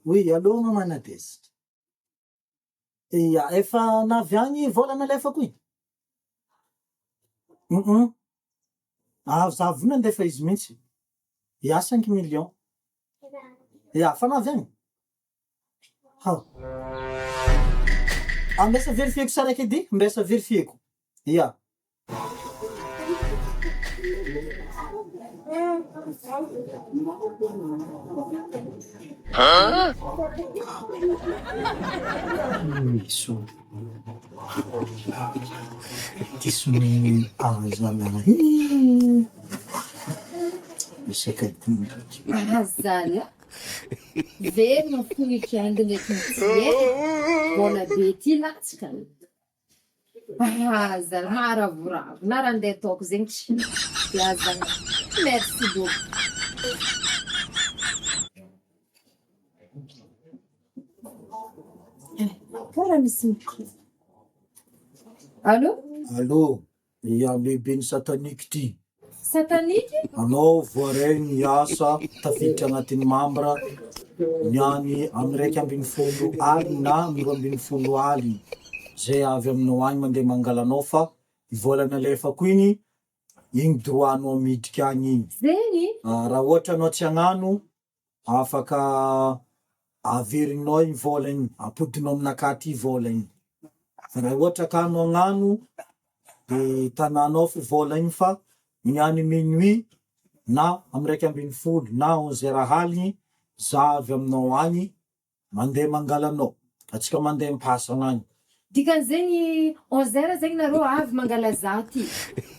Oui, allô maman Nadège. Ia, efa navy agny vôla nalefako igny? Hum ah, za avy nandefa izy mihitsy. Ia, cinq millions. Ia, fa navy agny? Ha. Ambesa verifieko saraiky edy, ambesa verifieko. Ia. Diso diso azalahy resaka dinika. Azalahy, velona fo week-end ndraiky mitsy e, mbola be ty latsaka. Aza maharavoravo na raha ndeha ataoko zegny tsy de aza merci beaucoup. Karaha misy miteny. Allô? Allô, ia lehiben'ny satanique ty. Satanique? Anao voaray ny asa tafiditra agnatin'ny mambra ny any amin'ny 11 aligny na amin'ny 12 aligny zay avy aminao agny mandeha mangala anao fa i vola nalefako igny, igny droit anao miditra agny igny. Zegny? Raha ohatra anao tsy hagnano Afaka averinao iny vola iny, ampodinao aminakahy aty vola iny. Fa raha ohatra ka anao agnano de tananao fo vola iny fa ny any minuit na am 11 na onze heures aligny za avy aminao agny mandeha mangala anao, atsika mandeha ampasagna agny. Dikan'izegny onze heures zegny nareo avy mangala za ty.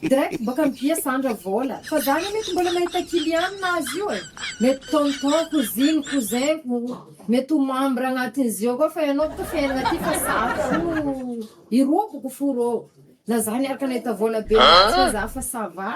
Direct baka mipia sandra vôla. Fa za anie mety mbola mahita client aminazy io e. Mety tonton, cousine, cousin ko, mety ho membre agnatin'izy io koa fa ianao boka fiainagna ty fa sarotro hiroboko fo rô. Na za niaraka nahita vôla be latsaka za fa ça va.